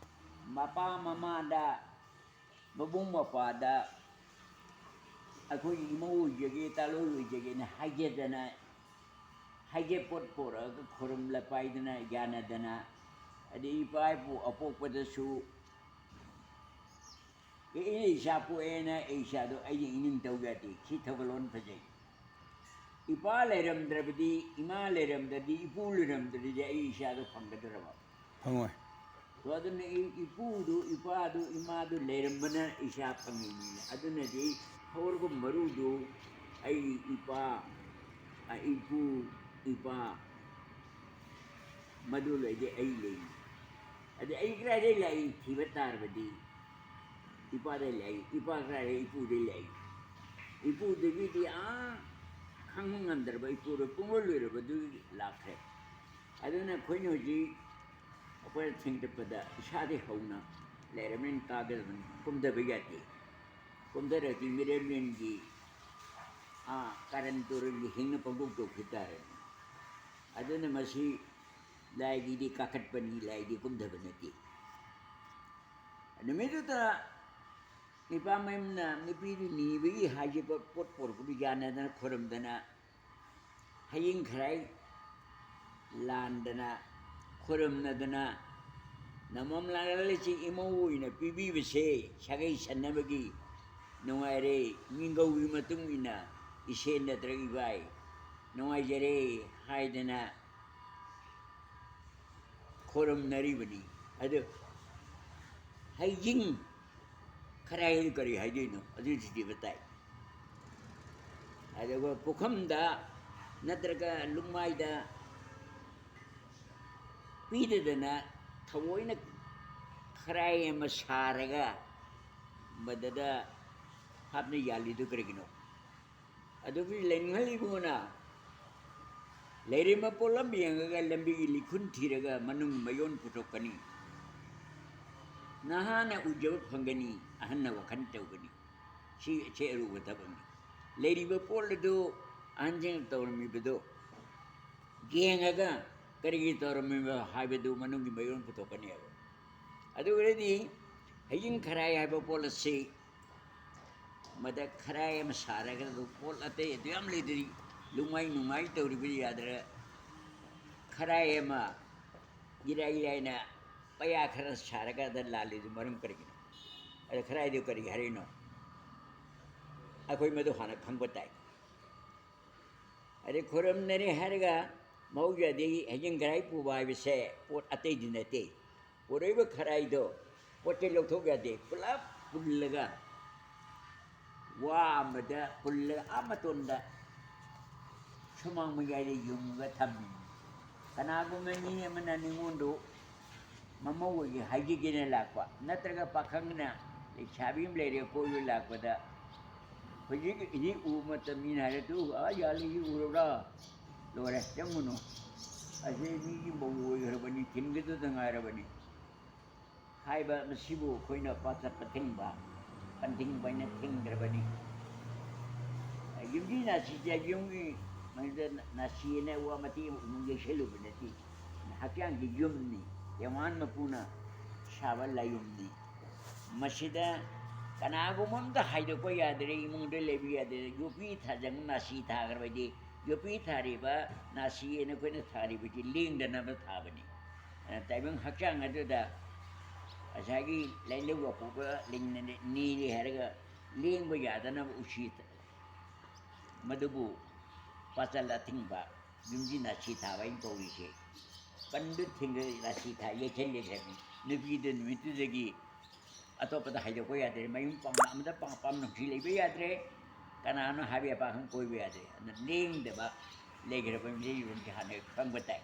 ꯃꯄꯥ ꯃꯃꯥꯗ, ꯃꯕꯨꯡ ꯃꯧꯄ꯭ꯋꯥꯗ ꯑꯩꯈꯣꯏꯒꯤ ꯏꯃꯧ ꯑꯣꯏꯖꯒꯦ, ꯇꯥꯂꯣꯏ ꯑꯣꯏꯖꯒꯦꯅ ꯍꯥꯏꯖꯗꯅ, ꯍꯥꯏꯖ ꯄꯣꯠ ꯄꯣꯔꯛꯑꯒ ꯈꯨꯔꯨꯝꯂ ꯄꯥꯏꯗꯅ, ꯌꯥꯅꯗꯅ, ꯑꯗꯩ ꯏꯄꯥ ꯏꯄꯨ ꯑꯄꯣꯛꯄꯗꯁꯨ, "ꯑꯦ, ꯑꯩꯅ ꯏꯆꯥ ꯄꯣꯛꯑꯦꯅ ꯑꯩ ꯏꯆꯥꯗꯣ ꯑꯩꯒꯤ ꯏꯅꯤꯡ ꯇꯧ ꯌꯥꯗꯦ"꯫ ꯁꯤ ꯊꯧꯒꯜꯂꯣꯟ ꯐꯖꯩ꯫ ꯏꯄꯥ ꯂꯩꯔꯝꯗ꯭ꯔꯕꯗꯤ, ꯏꯃꯥ ꯂꯩꯔꯝꯗ꯭ꯔꯗꯤ, ꯏꯄꯨ ꯂꯩꯔꯝꯗ꯭ꯔꯗꯤ ꯑꯩ ꯏꯆꯥꯗꯣ ꯐꯪꯒꯗ꯭ꯔꯕ? ꯐꯪꯉꯣꯏ꯫ ꯑꯗꯨꯅ ꯏ-, ꯏꯄꯨꯗꯨ, ꯏꯄꯥꯗꯨ, ꯏꯃꯥꯗꯨ ꯂꯩꯔꯝꯕꯅ ꯏꯆꯥ ꯐꯪꯉꯤꯅꯤ꯫ ꯑꯗꯨꯅꯗꯤ ꯍꯧꯔꯒ ꯃꯔꯨꯗꯨ ꯑꯩ ꯏꯄꯥ, ꯑ, ꯏꯄꯨ, ꯏꯄꯥ, ꯃꯗꯨ ꯂꯩꯗꯤ ꯑꯩ ꯂꯩ꯫ ꯑꯗꯩ ꯑꯩ ꯀꯗꯥꯏꯗꯩ ꯂꯥꯛꯏ ꯊꯤꯕ ꯇꯥꯔꯕꯗꯤ ꯏꯄꯥꯗꯩ ꯂꯥꯛꯏ, ꯏꯄꯥ ꯀꯗꯥꯏꯗꯩ ꯏꯄꯨꯗꯩ ꯂꯥꯛꯏ꯫ ꯏꯄꯨꯗꯒꯤꯗꯤ ꯑꯥ ꯈꯪꯕ ꯉꯝꯗ꯭ꯔꯕ ꯏꯄꯨꯗꯣ ꯄꯨꯡꯂꯣꯏ ꯂꯣꯏꯔꯕꯗꯨꯒꯤ ꯂꯥꯛꯈ꯭ꯔꯦ꯫ ꯑꯗꯨꯅ ꯑꯩꯈꯣꯏꯅ ꯍꯧꯖꯤꯛ ꯑꯩꯈꯣꯏꯅ ꯊꯦꯡꯒꯠꯄꯗ ꯏꯁꯥꯗꯒꯤ ꯍꯧꯅ ꯂꯩꯔꯕꯅꯤꯅ ꯀꯥꯒꯗꯕꯅꯤ, ꯀꯨꯝꯊꯕ ꯌꯥꯗꯦ꯫ ꯀꯨꯝꯊꯔꯗꯤ ꯃꯤꯔꯦꯝꯂꯦꯟꯒꯤ, ꯑꯥ, ꯀꯥꯔꯟ ꯇꯨꯔꯟꯒꯤ ꯍꯤꯡꯅ ꯄꯪꯇꯧ ꯇꯧꯈꯤ ꯇꯥꯔꯦ꯫ ꯑꯗꯨꯅ ꯃꯁꯤ ꯂꯥꯏꯒꯤꯗꯤ ꯀꯥꯈꯠꯄꯅꯤ, ꯂꯥꯏꯗꯤ ꯀꯨꯝꯊꯕ ꯅꯠꯇꯦ꯫ ꯅꯨꯃꯤꯠꯇꯨꯗ ꯅꯤꯄꯥ ꯃꯌꯨꯝꯅ ꯅꯨꯄꯤꯗꯨ ꯅꯤꯕꯒꯤ ꯍꯥꯏꯈꯤꯕ ꯄꯣꯠ ꯄꯣꯔꯛꯄꯗꯨ ꯌꯥꯅꯗꯅ ꯈꯣꯏꯔꯝꯗꯅ ꯍꯌꯤꯡ ꯈꯔꯥꯏ ꯂꯥꯟꯗꯅ ꯈꯨꯔꯨꯝꯅꯗꯅ ꯅꯃꯝ ꯂꯥꯡꯂꯛꯂꯤꯁꯤ ꯏꯃꯧ ꯑꯣꯏꯅ ꯄꯤꯕꯤꯕꯁꯦ ꯁꯥꯒꯩ ꯁꯟꯅꯕꯒꯤ ꯅꯨꯡꯉꯥꯏꯔꯦ꯫ ꯃꯤꯡꯒꯧꯒꯤ ꯃꯇꯨꯡ ꯏꯟꯅ ꯏꯆꯦ ꯅꯠꯇ꯭ꯔꯒ ꯏꯕꯥꯏ, ꯅꯨꯡꯉꯥꯏꯖꯔꯦ ꯍꯥꯏꯗꯅ ꯈꯣꯏꯔꯝꯅꯔꯤꯕꯅꯤ꯫ ꯑꯗꯨ ꯍꯩꯖꯤꯡ ꯈꯔꯥꯏ ꯀꯔꯤ ꯍꯥꯏꯗꯣꯏꯅꯣ? ꯑꯗꯨꯗꯤ ꯊꯤꯕ ꯇꯥꯏ꯫ ꯑꯗꯨꯒ ꯄꯨꯈꯝꯗ ꯅꯠꯇ꯭ꯔꯒ ꯂꯨꯛꯃꯥꯏꯗ ꯄꯤꯗꯗꯅ ꯊꯑꯣꯏꯅ ꯈꯔꯥꯏ ꯑꯃ ꯁꯥꯔꯒ ꯃꯗꯨꯗ ꯍꯥꯞꯅ ꯌꯥꯜꯂꯤꯗꯨ ꯀꯔꯤꯒꯤꯅꯣ? ꯑꯗꯨꯒꯤ ꯂꯩꯅꯤꯡꯍꯜꯂꯤꯕꯨꯅ ꯂꯩꯔꯤꯕ ꯄꯣꯠꯂꯝ ꯌꯦꯡꯉꯒ ꯂꯝꯕꯤꯒꯤ ꯂꯤꯈꯨꯟ ꯊꯤꯔꯒ ꯃꯅꯨꯡ ꯃꯌꯣꯟ ꯄꯨꯊꯣꯛꯀꯅꯤ꯫ ꯅꯍꯥꯅ ꯎꯖꯕ ꯐꯪꯒꯅꯤ, ꯑꯍꯟꯅ ꯋꯥꯈꯜ ꯇꯧꯒꯅꯤ꯫ ꯁꯤ, ꯁꯤ ꯑꯔꯨꯕ ꯊꯕꯛꯅꯤ꯫ ꯂꯩꯔꯤꯕ ꯄꯣꯠ ꯑꯗꯨ ꯑꯍꯟꯁꯤꯡꯅ ꯇꯧꯔꯝꯃꯤꯕꯗꯨ ꯌꯦꯡꯉꯒ ꯀꯔꯤꯒꯤ ꯇꯧꯔꯝꯃꯤꯕ ꯍꯥꯏꯕꯗꯨ ꯃꯅꯨꯡꯒꯤ ꯃꯌꯣꯟ ꯄꯨꯊꯣꯛꯀꯅꯦꯕ꯫ ꯑꯗꯨ ꯑꯣꯏꯔꯗꯤ ꯍꯌꯤꯡ ꯈꯔꯥꯏ ꯍꯥꯏꯕ ꯄꯣꯠ ꯑꯁꯤ ꯃꯗ ꯈꯔꯥꯏ ꯑꯃ ꯁꯥꯔꯒ ꯑꯗꯨ ꯄꯣꯠ ꯑꯇꯩ ꯑꯗꯨ ꯌꯥꯝ ꯂꯩꯗ꯭ꯔꯤ꯫ ꯂꯨꯃꯥꯏ ꯅꯨꯡꯃꯥꯏ ꯇꯧꯔꯤꯕ ꯌꯥꯗ꯭ꯔꯦ꯫ ꯈꯔꯥꯏ ꯑꯃ ꯏꯔꯥꯏ ꯂꯥꯏꯅ ꯄꯩꯌꯥ ꯈꯔ ꯁꯥꯔꯒ ꯑꯗ ꯂꯥꯜꯂꯤꯗꯨ ꯃꯔꯝ ꯀꯔꯤꯒꯤꯅꯣ? ꯑꯗ ꯈꯔꯥꯏꯗꯨ ꯀꯔꯤ ꯍꯥꯏꯔꯤꯅꯣ? ꯑꯩꯈꯣꯏ ꯃꯗꯨ ꯍꯥꯟꯅ ꯈꯪꯕ ꯇꯥꯏ꯫ ꯑꯗꯩ ꯈꯨꯔꯨꯝꯅꯔꯦ ꯍꯥꯏꯔꯒ ꯃꯍꯧꯁꯥꯗꯤ ꯍꯌꯤꯡ ꯈꯔꯥꯏ ꯄꯨꯕ ꯍꯥꯏꯕꯁꯦ ꯄꯣꯠ ꯑꯇꯩꯗꯤ ꯅꯠꯇꯦ꯫ ꯄꯨꯔꯛꯏꯕ ꯈꯔꯥꯏꯗꯣ ꯄꯣꯠ ꯆꯩ ꯂꯧꯊꯣꯛ ꯌꯥꯗꯦ꯫ ꯄꯨꯂꯞ ꯄꯨꯜꯂꯒ ꯋꯥ ꯑꯃꯗ ꯄꯨꯜꯂꯒ ꯑꯥ ꯃꯇꯣꯟꯗ ꯁꯨꯃꯥꯡ ꯃꯌꯥꯏꯗ ꯌꯨꯡꯉꯒ ꯊꯝꯃꯤ꯫ ꯀꯅꯥꯒꯨꯝꯕ ꯃꯤ ꯑꯃꯅ ꯅꯤꯉꯣꯜꯗꯨ ꯃꯃꯧ ꯑꯣꯏꯒꯦ ꯍꯥꯏꯖꯒꯦꯅ ꯂꯥꯛꯄ, ꯅꯠꯇ꯭ꯔꯒ ꯄꯥꯈꯪꯅ ꯂꯩꯁꯥꯕꯤ ꯑꯃ ꯂꯩꯔꯦ ꯀꯣꯏꯕ ꯂꯥꯛꯄꯗ, ꯍꯧꯖꯤꯛ ꯍꯧꯖꯤꯛ ꯎꯕ ꯃꯇꯝ ꯃꯤꯅ ꯍꯥꯏꯔꯦ, "ꯇꯨ, ꯑꯥ ꯌꯥꯜꯂꯤꯁꯤ ꯎꯔꯕ꯭ꯔꯥ? ꯂꯣꯏꯔꯦ, ꯆꯪꯉꯨꯅꯨ꯫ ꯑꯁꯤ ꯃꯤꯒꯤ ꯃꯧ ꯑꯣꯏꯈ꯭ꯔꯕꯅꯤ, ꯊꯤꯟꯒꯗꯨꯗ ꯉꯥꯏꯔꯕꯅꯤ" ꯍꯥꯏꯕ ꯃꯁꯤꯕꯨ ꯑꯩꯈꯣꯏꯅ ꯄꯥꯊꯛ ꯄꯊꯤꯡꯕ, ꯄꯟꯊꯤꯡꯕ ꯍꯥꯏꯅ ꯊꯤꯡꯗ꯭ꯔꯕꯅꯤ꯫ ꯌꯨꯝꯕꯤ ꯅꯥꯁꯤꯁꯦ ꯌꯨꯝꯒꯤ ꯃꯅꯨꯡꯗ ꯅꯥꯁꯤꯅ ꯋꯥ ꯃꯇꯦꯛ ꯑꯃ ꯑꯃꯨꯛ ꯌꯩꯁꯜꯂꯨꯕ ꯅꯠꯇꯦ꯫ ꯍꯛꯆꯥꯡꯒꯤ ꯌꯨꯝꯅꯤ, ꯌꯦꯡꯉꯥꯟ ꯃꯄꯨꯅ ꯁꯥꯕ ꯂꯥꯏꯌꯨꯝꯅꯤ꯫ ꯃꯁꯤꯗ ꯀꯅꯥꯒꯨꯝꯕ ꯑꯝꯇ ꯍꯥꯏꯗꯣꯛꯄ ꯌꯥꯗ꯭ꯔꯦ, ꯏꯃꯨꯡꯗ ꯂꯩꯕ ꯌꯥꯗ꯭ꯔꯦ꯫ ꯌꯣꯠꯄꯤ ꯊꯥꯖꯪ ꯅꯥꯁꯤ ꯊꯥꯈ꯭ꯔꯕꯗꯤ, ꯌꯣꯠꯄꯤ ꯊꯥꯔꯤꯕ ꯅꯥꯁꯤ ꯍꯥꯏꯅ ꯑꯩꯈꯣꯏꯅ ꯊꯥꯔꯤꯕꯁꯤ ꯂꯦꯡꯗꯅꯕ ꯊꯥꯕꯅꯤ꯫ ꯑ, ꯇꯥꯏꯕꯪ ꯍꯛꯆꯥꯡ ꯑꯗꯨꯗ ꯉꯁꯥꯏꯒꯤ ꯂꯥꯏꯅꯧ ꯑꯄꯣꯛꯄ ꯂꯤꯡꯅ ꯅꯤꯔꯤ ꯍꯥꯏꯔꯒ ꯂꯦꯡꯕ ꯌꯥꯗꯅꯕ ꯎꯁꯤ ꯃꯗꯨꯕꯨ ꯄꯥꯆꯜ ꯑꯊꯤꯡꯕ, ꯌꯨꯝꯖꯤ ꯅꯥꯁꯤ ꯊꯥꯕ ꯍꯥꯏꯅ ꯀꯧꯔꯤꯁꯦ꯫ ꯄꯟꯗꯨ ꯊꯤꯡꯈ꯭ꯔꯦ, ꯅꯥꯁꯤ ꯊꯥ ꯌꯩꯁꯟ ꯂꯩꯈ꯭ꯔꯕꯅꯤ꯫ ꯅꯨꯄꯤꯗꯨ ꯅꯨꯃꯤꯠꯇꯨꯗꯒꯤ ꯑꯇꯣꯞꯄꯗ ꯍꯥꯏꯗꯣꯛꯄ ꯌꯥꯗ꯭ꯔꯦ, ꯃꯌꯨꯝ ꯄꯥꯝꯕ ꯑꯃꯗ ꯄꯥꯝ ꯄꯥꯝ ꯅꯨꯡꯁꯤ ꯂꯩꯕ ꯌꯥꯗ꯭ꯔꯦ, ꯀꯅꯥꯅꯣ ꯍꯥꯏꯕ ꯌꯥꯕ ꯈꯪ ꯀꯣꯏꯕ ꯌꯥꯗ꯭ꯔꯦ꯫ ꯑꯗꯨꯅ ꯂꯦꯡꯗꯕ ꯂꯩꯈ꯭ꯔꯕ ꯃꯤꯑꯣꯏ ꯍꯥꯟꯅ ꯈꯪꯕ ꯇꯥꯏ꯫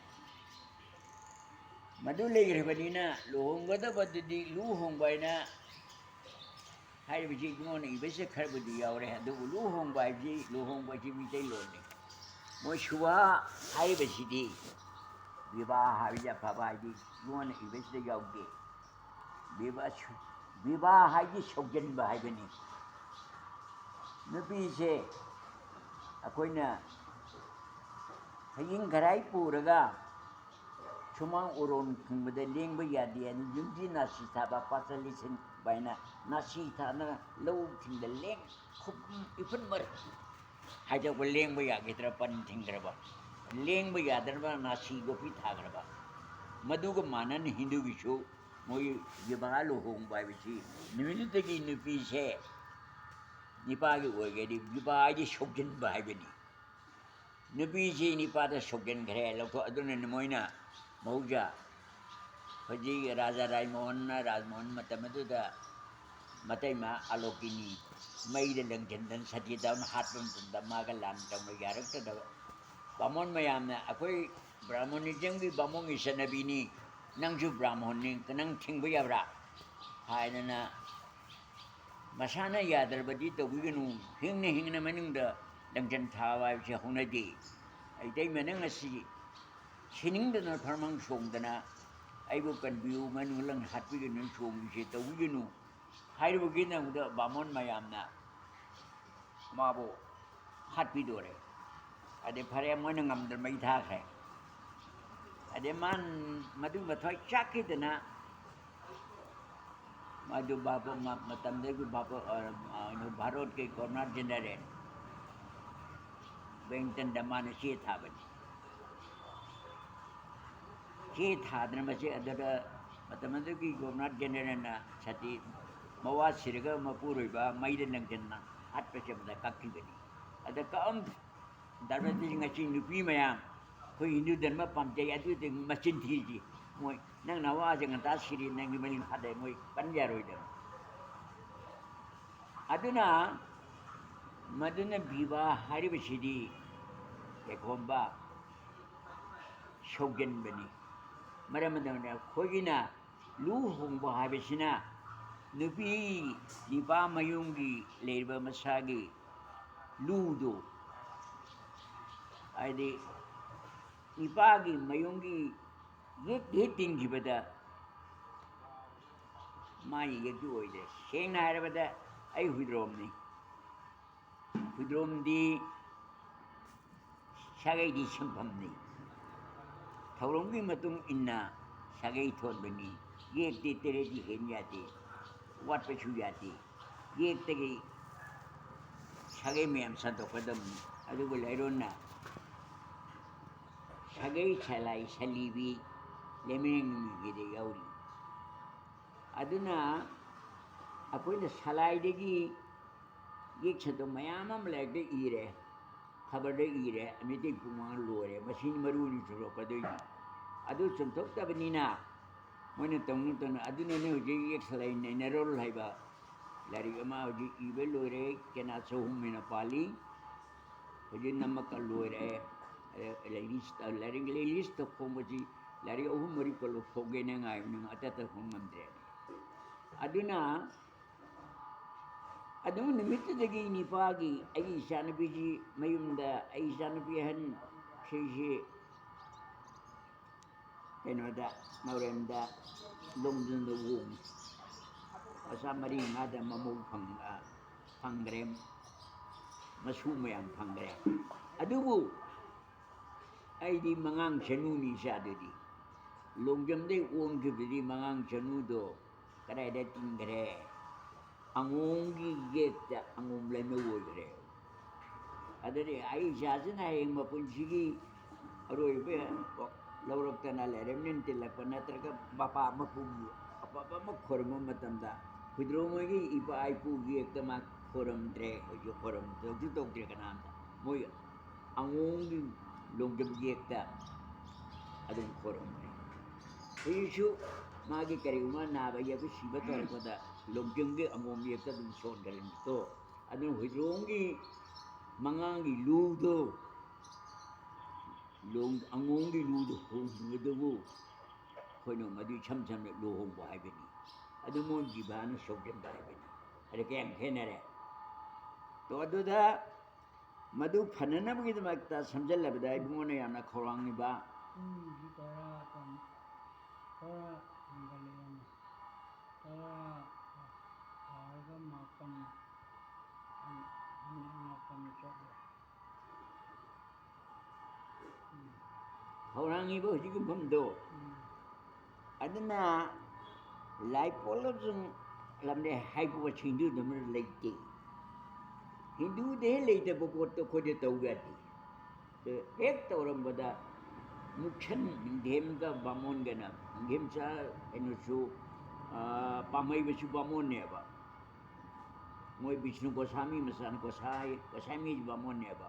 ꯃꯗꯨ ꯂꯩꯈ꯭ꯔꯕꯅꯤꯅ ꯂꯨꯍꯣꯡꯒꯗꯕꯗꯨꯗꯤ ꯂꯨꯍꯣꯡꯕ ꯍꯥꯏꯅ ꯍꯥꯏꯔꯤꯕꯁꯤ ꯏꯉꯣꯟꯗ ꯏꯕꯁꯦ ꯈꯔꯕꯨꯗꯤ ꯌꯥꯎꯔꯦ, ꯑꯗꯨꯕꯨ ꯂꯨꯍꯣꯡꯕ ꯍꯥꯏꯕꯁꯤ, ꯂꯨꯍꯣꯡꯕ ꯍꯥꯏꯁꯤ ꯃꯤꯇꯩꯂꯣꯟꯅꯤ꯫ ꯃꯣꯏ ꯁꯨꯚꯥ ꯍꯥꯏꯔꯤꯕꯁꯤꯗꯤ ꯕꯤꯕꯥ ꯍꯥꯏꯕꯁꯤ ꯑꯐꯕ ꯍꯥꯏꯗꯤ ꯏꯉꯣꯟꯗ ꯏꯕꯁꯤꯗ ꯌꯥꯎꯗꯦ꯫ ꯕꯤꯕꯥ ꯁꯨ-, ꯕꯤꯕꯥ ꯍꯥꯏꯗꯤ ꯁꯧꯖꯤꯟꯕ ꯍꯥꯏꯕꯅꯤ꯫ ꯅꯨꯄꯤꯁꯦ ꯑꯩꯈꯣꯏꯅ ꯍꯌꯤꯡ ꯈꯔꯥꯏ ꯄꯨꯔꯒ ꯁꯨꯃꯥꯡ ꯎꯔꯣꯟ ꯈꯨꯡꯕꯗ ꯂꯦꯡꯕ ꯌꯥꯗꯦ ꯍꯥꯏꯅ ꯌꯨꯝꯖꯤ ꯅꯥꯁꯤ ꯊꯥꯕ ꯄꯥꯆꯜ ꯂꯤꯁꯤꯟꯕ ꯍꯥꯏꯅ ꯅꯥꯁꯤ ꯊꯥꯅ ꯂꯧꯁꯤꯡꯗ ꯂꯦꯡ ꯈꯨꯕꯝ ꯏꯐꯨꯟ ꯃꯔꯛ ꯍꯥꯏꯗꯣꯛꯄ ꯂꯦꯡꯕ ꯌꯥꯈꯤꯗ꯭ꯔꯥ ꯄꯟ ꯊꯤꯡꯈ꯭ꯔꯕ, ꯂꯦꯡꯕ ꯌꯥꯗꯅꯕ ꯅꯥꯁꯤ ꯌꯣꯠꯄꯤ ꯊꯥꯈ꯭ꯔꯕ꯫ ꯃꯗꯨꯒ ꯃꯥꯟꯅꯅ ꯍꯤꯟꯗꯨꯒꯤꯁꯨ ꯃꯣꯏ ꯕꯤꯕꯥꯍ ꯂꯨꯍꯣꯡꯕ ꯍꯥꯏꯕꯁꯤ ꯅꯨꯃꯤꯠꯇꯨꯗꯒꯤ ꯅꯨꯄꯤꯁꯦ ꯅꯤꯄꯥꯒꯤ ꯑꯣꯏꯒꯗꯤ ꯕꯤꯕꯥꯍ ꯍꯥꯏꯗꯤ ꯁꯧꯖꯤꯟꯕ ꯍꯥꯏꯕꯅꯤ꯫ ꯅꯨꯄꯤꯁꯤ ꯅꯤꯄꯥꯗ ꯁꯧꯖꯤꯟꯈ꯭ꯔꯦ, ꯂꯧꯊꯣꯛ, ꯑꯗꯨꯅ ꯃꯣꯏꯅ ꯃꯍꯧꯁꯥ ꯍꯧꯖꯤꯛ ꯔꯥꯖꯥ ꯔꯥꯏꯃꯣꯍꯟꯅ, ꯔꯥꯖꯃꯣꯍꯟ ꯃꯇꯝ ꯑꯗꯨꯗ ꯃꯇꯩꯃ ꯑꯂꯣꯀꯤꯅꯤ ꯃꯩꯗ ꯂꯪꯁꯤꯟꯗꯅ ꯁꯇꯤꯗꯧꯅ ꯍꯥꯠꯄ ꯃꯇꯝꯗ ꯃꯥꯒ ꯂꯥꯟ ꯇꯧꯅ ꯌꯥꯔꯛꯇꯗꯕ ꯕꯥꯃꯣꯟ ꯃꯌꯥꯝꯅ, "ꯑꯩꯈꯣꯏ ꯕ꯭ꯔꯥꯍꯃꯣꯅꯤꯖꯝꯒꯤ ꯕꯥꯃꯣꯟꯒꯤ ꯆꯠꯅꯕꯤꯅꯤ, ꯅꯪꯁꯨ ꯕ꯭ꯔꯥꯍꯃꯣꯟꯅꯤ, ꯅꯪ ꯊꯤꯡꯕ ꯌꯥꯕ꯭ꯔꯥ?" ꯍꯥꯏꯗꯅ ꯃꯁꯥꯅ ꯌꯥꯗ꯭ꯔꯕꯗꯤ ꯇꯧꯕꯤꯒꯅꯨ, ꯍꯤꯡꯅ ꯍꯤꯡꯅ ꯃꯅꯨꯡꯗ ꯂꯪꯖꯟ ꯊꯥꯕ ꯍꯥꯏꯕꯁꯤ ꯍꯧꯅꯗꯦ꯫ ꯑꯩꯇꯩꯃ ꯅꯪ ꯉꯁꯤ ꯁꯤꯅꯤꯡꯗꯅ ꯐꯔꯃꯪ ꯁꯣꯡꯗꯅ ꯑꯩꯕꯨ ꯀꯟꯕꯤꯌꯨ, ꯃꯅꯨꯡ ꯂꯪ ꯍꯥꯠꯄꯤꯒꯅꯨ, ꯁꯣꯡꯕꯁꯦ ꯇꯧꯕꯤꯒꯅꯨ ꯍꯥꯏꯔꯨꯕꯒꯤ ꯅꯪꯗ ꯕꯥꯃꯣꯟ ꯃꯌꯥꯝꯅ ꯃꯥꯕꯨ ꯍꯥꯠꯄꯤꯗꯣꯔꯦ꯫ ꯑꯗꯩ ꯐꯔꯦ, ꯃꯣꯏꯅ ꯉꯝꯗꯅ ꯃꯩ ꯊꯥꯈ꯭ꯔꯦ꯫ ꯑꯗꯩ ꯃꯥ ꯃꯗꯨ ꯃꯊ꯭ꯋꯥꯏ ꯆꯥꯛꯈꯤꯗꯅ ꯃꯗꯨ ꯚꯥꯕ-, ꯃ-, ꯃꯇꯝꯗꯒꯤ ꯚꯥꯕ-, ꯑ, ꯑ, ꯚꯥꯔꯠꯀꯤ ꯒꯣꯚꯔꯅꯔ ꯖꯦꯅꯔꯦꯜ ꯋꯦꯂꯤꯡꯇꯟꯗ ꯃꯥꯅ ꯆꯦ ꯊꯥꯕꯅꯤ꯫ ꯆꯦ ꯊꯥꯗꯅ ꯃꯁꯤ ꯑꯗꯨꯗ ꯃꯇꯝ ꯑꯗꯨꯒꯤ ꯒꯣꯚꯔꯅꯔ ꯖꯦꯅꯔꯦꯜꯅ ꯁꯇꯤ ꯃꯋꯥ ꯁꯤꯔꯒ ꯃꯄꯨꯔꯣꯏꯕ ꯃꯩꯗ ꯂꯪꯁꯤꯟꯅ ꯍꯥꯠꯄꯁꯦ ꯑꯃꯗ ꯀꯛꯈꯤꯕꯅꯤ꯫ ꯑꯗ ꯀꯛꯑꯝ ꯗꯔꯕꯇꯤ ꯉꯁꯤ ꯅꯨꯄꯤ ꯃꯌꯥꯝ ꯑꯩꯈꯣꯏ ꯍꯤꯟꯗꯨ ꯙꯔꯃ ꯄꯥꯝꯖꯩ ꯑꯗꯨꯗꯤ ꯃꯆꯤꯟ ꯊꯤꯔꯤꯁꯤ꯫ ꯃꯣꯏ ꯅꯪ ꯅꯋꯥꯁꯦ ꯉꯟꯇꯥ ꯁꯤꯔꯤ ꯅꯪꯒꯤ ꯃꯔꯤ ꯐꯥꯗꯦ ꯃꯣꯏ ꯄꯟ ꯌꯥꯔꯣꯏꯗꯕꯅꯤ꯫ ꯑꯗꯨꯅ ꯃꯗꯨꯅ ꯕꯤꯕꯥ ꯍꯥꯏꯔꯤꯕꯁꯤꯗꯤ ꯀꯩꯒꯨꯝꯕ ꯁꯧꯒꯟꯕꯅꯤ꯫ ꯃꯔꯝ ꯑꯗꯨꯅ ꯑꯩꯈꯣꯏꯒꯤꯅ ꯂꯨꯍꯣꯡꯕ ꯍꯥꯏꯕꯁꯤꯅ ꯅꯨꯄꯤ ꯅꯤꯄꯥ ꯃꯌꯨꯝꯒꯤ ꯂꯩꯔꯤꯕ ꯃꯁꯥꯒꯤ ꯂꯨꯗꯨ, ꯍꯥꯏꯗꯤ ꯅꯤꯄꯥꯒꯤ ꯃꯌꯨꯝꯒꯤ ꯌꯦꯛ ꯍꯦꯛ ꯇꯤꯟꯈꯤꯕꯗ ꯃꯥꯒꯤ ꯌꯦꯛꯇꯨ ꯑꯣꯏꯗ꯭ꯔꯦ꯫ ꯁꯦꯡꯅ ꯍꯥꯏꯔꯕꯗ ꯑꯩ ꯍꯨꯏꯗ꯭ꯔꯣꯝꯅꯤ꯫ ꯍꯨꯏꯗ꯭ꯔꯣꯝꯗꯤ ꯁꯥꯒꯩꯗꯤ ꯁꯤꯟꯐꯝꯅꯤ꯫ ꯊꯧꯔꯝꯒꯤ ꯃꯇꯨꯡ ꯏꯟꯅ ꯁꯥꯒꯩ ꯊꯣꯟꯕꯅꯤ꯫ ꯌꯦꯛꯇꯤ ꯇꯔꯦꯠꯇꯤ ꯍꯦꯟ ꯌꯥꯗꯦ, ꯋꯥꯠꯄꯁꯨ ꯌꯥꯗꯦ꯫ ꯌꯦꯛꯇꯒꯤ ꯁꯥꯒꯩ ꯃꯌꯥꯝ ꯁꯟꯗꯣꯛꯀꯗꯕꯅꯤ꯫ ꯑꯗꯨꯕꯨ ꯂꯩꯔꯣꯟꯅ ꯁꯥꯒꯩ ꯁꯂꯥꯏ ꯁꯂꯤꯕꯤ ꯂꯩꯃꯔꯦꯟꯒꯤꯗ ꯌꯥꯎꯔꯤ꯫ ꯑꯗꯨꯅ ꯑꯩꯈꯣꯏꯅ ꯁꯂꯥꯏꯗꯒꯤ ꯌꯦꯛ ꯁꯟꯗꯣꯛ ꯃꯌꯥꯝ ꯑꯃ ꯂꯥꯏꯔꯤꯛꯇ ꯏꯔꯦ, ꯈꯕꯔꯗ ꯏꯔꯦ, ꯃꯩꯇꯩ ꯄꯨꯝꯕ ꯂꯣꯏꯔꯦ꯫ ꯃꯁꯤ ꯃꯔꯨꯅꯤ ꯆꯨꯝꯂꯛꯀꯗꯣꯏꯅꯤ꯫ ꯑꯗꯨ ꯆꯨꯝꯊꯣꯛꯇꯕꯅꯤꯅ ꯃꯣꯏꯅ ꯇꯧꯅ ꯇꯧꯅ, ꯑꯗꯨꯅꯅꯦ ꯍꯧꯖꯤꯛ ꯌꯦꯛ ꯁꯂꯥꯏ ꯅꯩꯅꯔꯣꯜ ꯍꯥꯏꯕ ꯂꯥꯏꯔꯤꯛ ꯑꯃ ꯍꯧꯖꯤꯛ ꯏꯕ ꯂꯣꯏꯔꯦ, ꯀꯦꯅꯥ ꯆꯍꯨꯝ ꯍꯦꯟꯅ ꯄꯥꯜꯂꯤ꯫ ꯍꯧꯖꯤꯛ ꯅꯝꯃꯛꯀ ꯂꯣꯏꯔꯦ꯫ ꯑꯦ, ꯂꯩꯔꯤꯁꯤꯗ ꯂꯥꯏꯔꯤꯛ ꯂꯩꯔꯤꯁꯤꯗ ꯐꯣꯡꯕꯁꯤ ꯂꯥꯏꯔꯤꯛ ꯑꯍꯨꯝ ꯃꯔꯤ ꯀꯣꯜꯂꯨ ꯐꯣꯡꯒꯦꯅ ꯉꯥꯏꯕꯅꯤ, ꯑꯇꯠꯇ ꯐꯣꯡ ꯉꯝꯗ꯭ꯔꯦ꯫ ꯑꯗꯨꯅ ꯑꯗꯨ ꯅꯨꯃꯤꯠꯇꯨꯗꯒꯤ ꯅꯤꯄꯥꯒꯤ ꯑꯩꯒꯤ ꯏꯆꯥꯅꯨꯄꯤꯁꯤ ꯃꯌꯨꯝꯗ ꯑꯩ ꯏꯆꯥꯅꯨꯄꯤ ꯑꯍꯟ ꯁꯤꯁꯤ ꯀꯩꯅꯣꯗ ꯅꯥꯎꯔꯦꯝꯗ ꯂꯣꯡꯖꯨꯝꯗ ꯑꯣꯡꯉꯤ꯫ ꯃꯆꯥ ꯃꯔꯤ ꯃꯉꯥꯗ ꯃꯃꯧ ꯐꯪ-, ꯑ, ꯐꯪꯈ꯭ꯔꯦ, ꯃꯁꯨ ꯃꯌꯥꯝ ꯐꯪꯈ꯭ꯔꯦ꯫ ꯑꯗꯨꯕꯨ ꯑꯩꯗꯤ ꯃꯉꯥꯡ ꯆꯅꯨꯅꯤ ꯏꯆꯥꯗꯨꯗꯤ꯫ ꯂꯣꯡꯖꯝꯗꯩ ꯑꯣꯟꯈꯤꯕꯗꯨꯗꯤ ꯃꯉꯥꯡ ꯆꯅꯨꯗꯣ ꯀꯗꯥꯏꯗ ꯇꯤꯟꯈ꯭ꯔꯦ? ꯑꯉꯣꯝꯒꯤ ꯌꯦꯛꯇ ꯑꯉꯣꯝ ꯂꯩꯃ ꯑꯣꯏꯈ꯭ꯔꯦ꯫ ꯑꯗꯨꯗꯤ ꯑꯩ ꯏꯆꯥꯁꯤꯅ ꯍꯌꯦꯡ ꯃꯄꯨꯟꯁꯤꯒꯤ ꯑꯔꯣꯏꯕ ꯂꯧꯔꯛꯇꯅ ꯂꯩꯔꯝꯅꯤꯅ ꯇꯤꯜꯂꯛꯄ ꯅꯠꯇ꯭ꯔꯒ ꯃꯄꯥ ꯃꯄꯨꯒꯤ ꯑꯐꯕ ꯑꯃ ꯈꯣꯏꯔꯝꯕ ꯃꯇꯝꯗ ꯍꯨꯏꯗ꯭ꯔꯣꯝ ꯍꯣꯏꯒꯤ ꯏꯄꯥ ꯏꯄꯨꯒꯤ ꯌꯦꯛꯇ ꯃꯥ ꯈꯣꯏꯔꯝꯗ꯭ꯔꯦ, ꯍꯧꯖꯤꯛ ꯈꯣꯏꯔꯝ ꯇꯧꯁꯨ ꯇꯧꯗ꯭ꯔꯦ ꯀꯅꯥꯝꯇ꯫ ꯃꯣꯏ ꯑꯉꯣꯝꯒꯤ ꯂꯣꯡꯖꯝ ꯌꯦꯛꯇ ꯑꯗꯨꯝ ꯈꯣꯏꯔꯝꯃꯦ꯫ ꯍꯧꯖꯤꯛꯁꯨ ꯃꯥꯒꯤ ꯀꯔꯤꯒꯨꯝꯕ ꯅꯥꯕ ꯌꯦꯛꯄ ꯁꯤꯕ ꯇꯧꯔꯛꯄꯗ ꯂꯣꯡꯖꯝꯒꯤ ꯑꯉꯣꯝ ꯌꯦꯛꯇ ꯑꯗꯨꯝ ꯁꯣꯟꯈ꯭ꯔꯦ ꯅꯨꯃꯤꯠꯇꯣ꯫ ꯑꯗꯨꯅ ꯍꯨꯏꯗ꯭ꯔꯣꯝꯒꯤ ꯃꯉꯥꯡꯒꯤ ꯂꯨꯗꯣ, ꯂꯣꯡ-, ꯑꯉꯣꯝꯒꯤ ꯂꯨꯗꯣ ꯍꯣꯡꯕꯗꯨꯕꯨ ꯑꯩꯈꯣꯏꯅ ꯃꯗꯨ ꯏꯁꯝ ꯁꯝꯅ ꯂꯨꯍꯣꯡꯕ ꯍꯥꯏꯕꯅꯤ꯫ ꯑꯗꯨ ꯃꯣꯏ ꯖꯤꯕꯥꯅ ꯁꯧꯖꯟꯕ ꯍꯥꯏꯕꯅꯤ꯫ ꯑꯗꯨ ꯀꯌꯥꯝ ꯈꯦꯠꯅꯔꯦ? ꯇꯣ, ꯑꯗꯨꯗ ꯃꯗꯨ ꯐꯅꯅꯕꯒꯤꯗꯃꯛꯇ ꯁꯝꯖꯜꯂꯕꯗ ꯏꯕꯨꯡꯉꯣꯅ ꯌꯥꯝꯅ ꯈꯧꯔꯥꯡꯉꯤꯕ꯫ ꯄꯨꯡꯁꯤ ꯇꯔꯥ ꯇꯝ-, ꯇꯔꯥ ꯍꯦꯟꯒꯠꯂꯛꯑꯦꯅꯦ꯫ ꯇꯔꯥ ꯇꯥꯔꯒ ꯃꯥꯄꯟ, ꯃꯤꯅꯤꯠ ꯃꯥꯄꯟ ꯆꯠꯂꯦ꯫ ꯎꯝ꯫ ꯈꯧꯔꯥꯡꯉꯤꯕ ꯍꯧꯖꯤꯛ ꯃꯐꯝꯗꯣ꯫ ꯎꯝ꯫ ꯑꯗꯨꯅ ꯂꯥꯏ ꯄꯣꯛꯂꯕꯁꯨ ꯂꯝꯂꯦ ꯍꯥꯏꯕ ꯄꯣꯠꯁꯤ ꯍꯤꯟꯗꯨꯗ ꯑꯃ ꯂꯩꯇꯦ꯫ ꯍꯤꯟꯗꯨꯗ ꯍꯦꯛ ꯂꯩꯇꯕ ꯄꯣꯠꯇꯣ ꯑꯩꯈꯣꯏꯗ ꯇꯧ ꯌꯥꯗꯦ꯫ ꯑꯗꯨ ꯍꯦꯛ ꯇꯧꯔꯝꯕꯗ ꯃꯨꯛꯁꯟ ꯅꯤꯡꯊꯦꯝꯒ ꯕꯥꯃꯣꯟꯒꯅ, ꯅꯤꯡꯊꯦꯝꯆꯥ ꯀꯩꯅꯣꯁꯨ, ꯑꯥ, ꯄꯥꯝꯍꯩꯕꯁꯨ ꯕꯥꯃꯣꯟꯅꯦꯕ꯫ ꯃꯣꯏ ꯕꯤꯁꯅꯨ ꯒꯣꯁꯥꯃꯤ ꯃꯆꯥꯅ ꯒꯣꯁꯥꯏ, ꯒꯣꯁꯥꯃꯤ ꯕꯥꯃꯣꯟꯅꯦꯕ꯫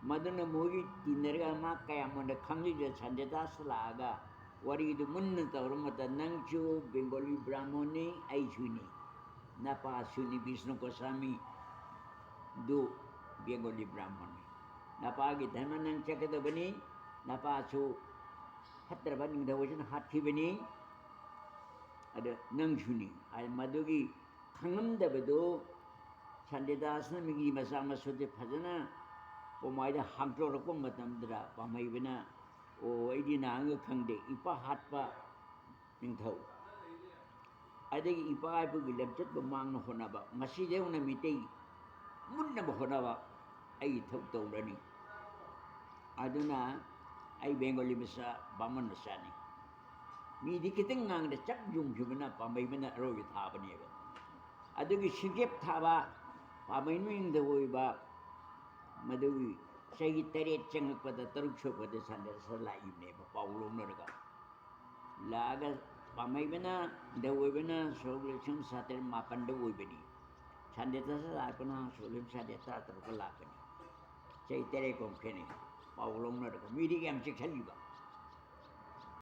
ꯃꯗꯨꯅ ꯃꯣꯏꯒꯤ ꯇꯤꯟꯅꯔꯒ ꯃꯥ ꯀꯌꯥꯝ ꯃꯨꯟꯅ ꯈꯪꯂꯤꯕ ꯁꯟꯗꯦꯗꯥꯁ ꯂꯥꯛꯑꯒ ꯋꯥꯔꯤꯗꯨ ꯃꯨꯟꯅ ꯇꯧꯔ ꯃꯇꯝꯗ, "ꯅꯪꯁꯨ ꯕꯦꯡꯒꯣꯂꯤ ꯕ꯭ꯔꯥꯍꯃꯣꯟꯅꯤ, ꯑꯩꯁꯨꯅꯤ꯫ ꯅꯄꯥꯁꯨꯅꯤ ꯕꯤꯁꯅꯨ ꯒꯣꯁꯥꯃꯤ, ꯗꯨ ꯕꯦꯡꯒꯣꯂꯤ ꯕ꯭ꯔꯥꯍꯃꯣꯟꯅꯤ꯫ ꯅꯄꯥꯒꯤ ꯙꯔꯃ ꯅꯪ ꯆꯠꯀꯗꯕꯅꯤ, ꯅꯄꯥꯁꯨ ꯐꯠꯇ꯭ꯔꯕ ꯅꯤꯡꯊꯧꯁꯤꯅ ꯍꯥꯠꯈꯤꯕꯅꯤ"꯫ ꯑꯗ ꯅꯪꯁꯨꯅꯤ ꯍꯥꯏ꯫ ꯃꯗꯨꯒꯤ ꯈꯪꯂꯝꯗꯕꯗꯨ ꯁꯟꯗꯤꯗꯥꯁꯅ ꯃꯤꯒꯤ ꯃꯆꯥ ꯃꯁꯨꯗꯤ ꯐꯖꯅ ꯄꯣꯃꯥꯏꯗ ꯍꯥꯡꯗꯣꯔꯛꯄ ꯃꯇꯝꯗ ꯄꯥꯝꯍꯩꯕꯅ, "ꯑꯣ, ꯑꯩꯗꯤ ꯅꯍꯥꯟꯒ ꯈꯪꯗꯦ, ꯏꯄꯥ ꯍꯥꯠꯄ ꯅꯤꯡꯊꯧ, ꯑꯗꯒꯤ ꯏꯄꯥ ꯏꯄꯨꯒꯤ ꯂꯝꯆꯠꯄꯨ ꯃꯥꯡꯅ ꯍꯣꯠꯅꯕ, ꯃꯁꯤꯗ ꯌꯧꯅ ꯃꯤꯇꯩ ꯃꯨꯠꯅꯕ ꯍꯣꯠꯅꯕ ꯑꯩ ꯏꯊꯧ ꯇꯧꯔꯅꯤ꯫ ꯑꯗꯨꯅ ꯑꯩ ꯕꯦꯡꯒꯣꯂꯤ ꯃꯆꯥ, ꯕꯥꯃꯟ ꯃꯆꯥꯅꯤ"꯫ ꯃꯤꯗꯤ ꯈꯤꯇꯪ ꯉꯥꯡꯗ ꯆꯞ ꯌꯨꯡꯈꯤꯕꯅ ꯄꯥꯝꯕꯩꯕꯅ ꯑꯔꯣꯏꯕ ꯊꯥꯕꯅꯦꯕ꯫ ꯑꯗꯨꯒꯤ ꯁꯤꯡꯆꯦꯞ ꯊꯥꯕ ꯄꯥꯝꯕꯩ ꯃꯤꯡꯗ ꯑꯣꯏꯕ ꯃꯗꯨꯒꯤ ꯆꯍꯤ ꯇꯔꯦꯠ ꯆꯪꯉꯛꯄꯗ, ꯇꯔꯨꯛ ꯁꯨꯔꯛꯄꯗ ꯁꯟꯗꯦꯁꯇ ꯂꯥꯛꯏꯕꯅꯦꯕ, ꯄꯥꯎ ꯂꯧꯅꯔꯒ꯫ ꯂꯥꯛꯑꯒ ꯄꯥꯝꯕꯩꯕꯅ, ꯗ ꯑꯣꯏꯕꯅ ꯁꯣꯛ ꯂꯤꯁꯤꯡ ꯁꯥꯇ꯭ꯔꯦꯠ ꯃꯥꯄꯟꯗ ꯑꯣꯏꯕꯅꯤ꯫ ꯁꯟꯗꯦꯗ ꯂꯥꯛꯄꯅ ꯁꯣꯂꯤꯝ ꯁꯟꯗꯦ ꯇꯔꯥ ꯇꯔꯨꯛꯀ ꯂꯥꯛꯄꯅꯤ꯫ ꯆꯍꯤ ꯇꯔꯦꯠ ꯀꯨꯝ ꯈꯦꯠꯅꯩ꯫ ꯄꯥꯎ ꯂꯧꯅꯔꯒ ꯃꯤꯗꯤ ꯌꯥꯝ ꯆꯦꯛꯁꯤꯜꯂꯤꯕ꯫